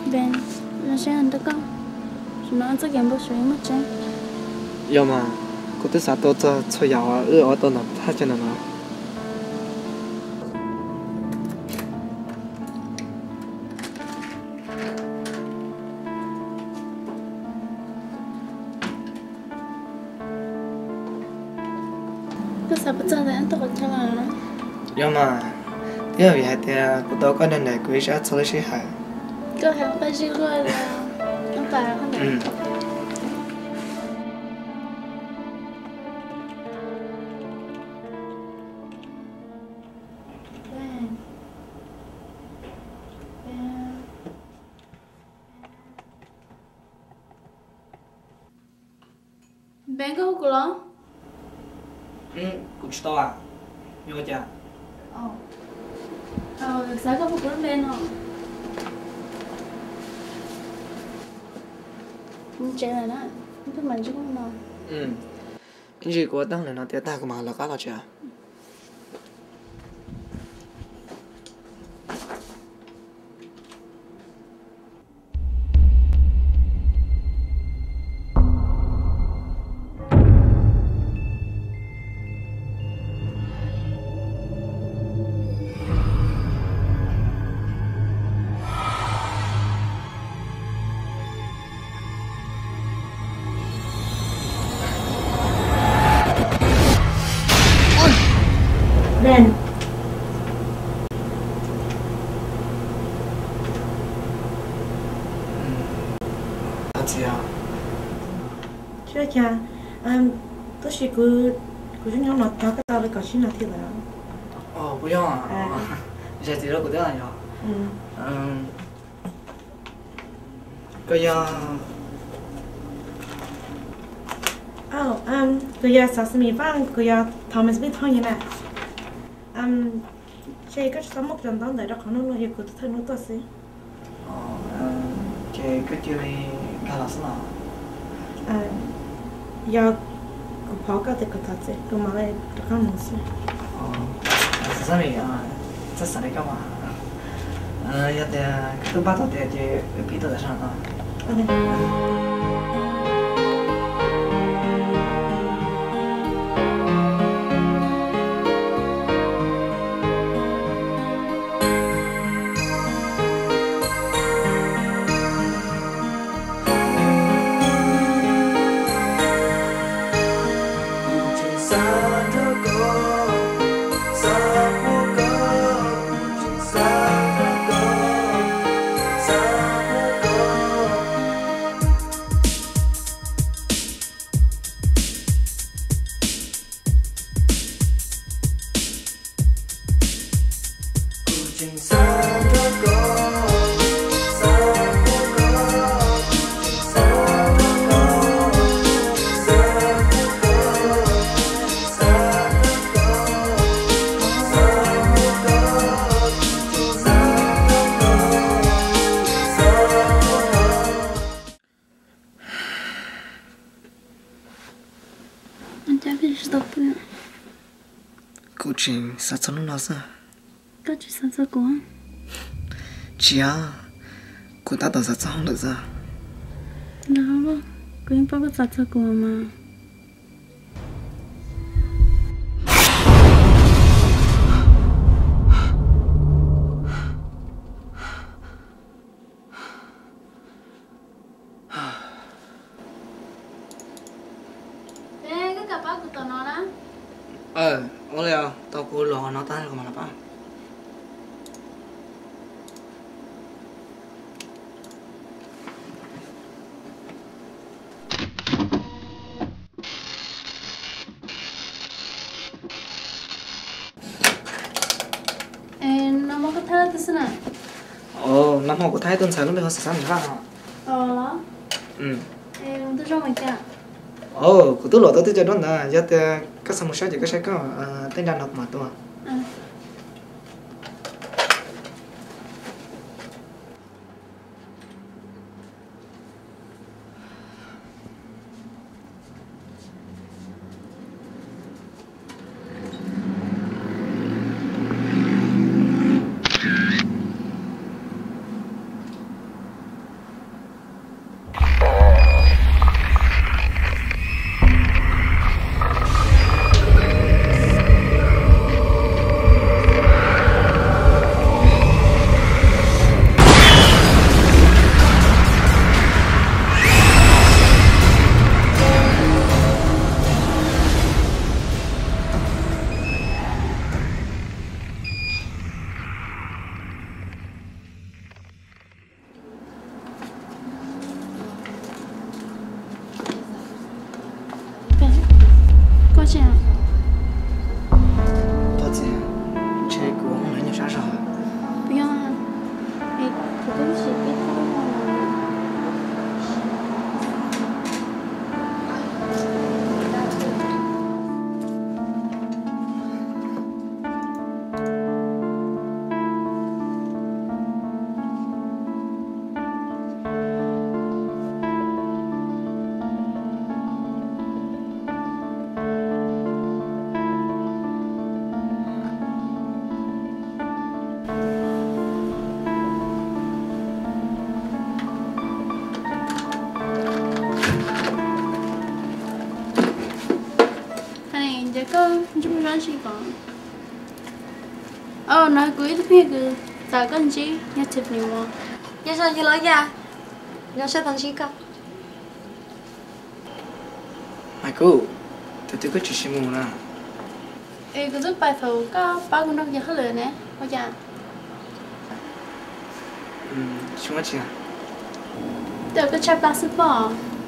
Npe, zoo siab nrog koj, no txoj kev npau suav muaj tseeb. Yog mas, kuv twb xav tau txog txhua yam uas wb ua tau ntawm thaj chaw ntawm no. Koj xav pub txog ntawm tuaj qhov chaw los? Yog mas, twb yog vim hais tias kuv tau koj nrog nraim kuv ib sab txhua lub sij hawm. Koj hais qab zib luaj li. Npe koj hu kuv los? Kuv tsis tau. Yog ua cas? Xav koj hu kuv lub npe no. Kuv tsev lawm na, ib pliag mam ntsib koj no. Ib ntsis kuv ua teeb meem no tiav tag kuv mam lawv qab los tsev. Tsis ua cas, tab sis kuv, kuv zoo nyob no thov koj tau li kaum tsib nas this lawm. Kuv yog, zais txiv rau kuv thiab yog. Koj yog? Kuv yog Xav Xas Mis Vaj, kuv yog Thomas Vij Thoj yog na. Ces koj tsis txhob muab cov ntaub ntawv rau qhov no, no yog kuv tus thawj hnub tuaj xwb. Ces koj cia li nkag los xwb los? Yog kuv paub koj tias kuv thov txim, kuv mam li rov qab mus xwb. Xav Xas Mis, txhob xav li koj mas. Yog tias koj twb pab tau tiag ces wb pib tuaj tam sim no. Kuv tseem xav txog hnub no xwb. Koj tsis xav txog kuv? Tsis, kuv tab tom xav txog hauj lwm xwb. Ntag, kuv yeej paub koj xav txog kuv mas. Koj kam pab kuv tom no na? Ua li, tau kuv los no tag kuv mam los pab. No muab koj thaij leej twg xwb na? Nag hmo kuv thaij ib tug ntxhais lub npe hu Xas Xas Mis Vaj no. Kuv twb luam tau twb cov duab ntawd, yog tias koj xav mus saib ces koj saib koj, tej nra no kuv mam tuaj. Twb tsis pib tau no. Ntawm koj ntsej muag zoo dab tsi ko? Au, no kuv ib tug phooj ywg kws txawm koj ntsib, yog Tiffany os. Nyob zoo yawg laus Yaj, zoo siab tau ntsib koj. Hais kuv, thaum twg koj tseem sim mus na? Es kuv twb pais thaum koj pab kuv nrog yawg hauj lwm ne, ua cas? Tsis muaj tsi. Twb koj tshaj plab xwb pob.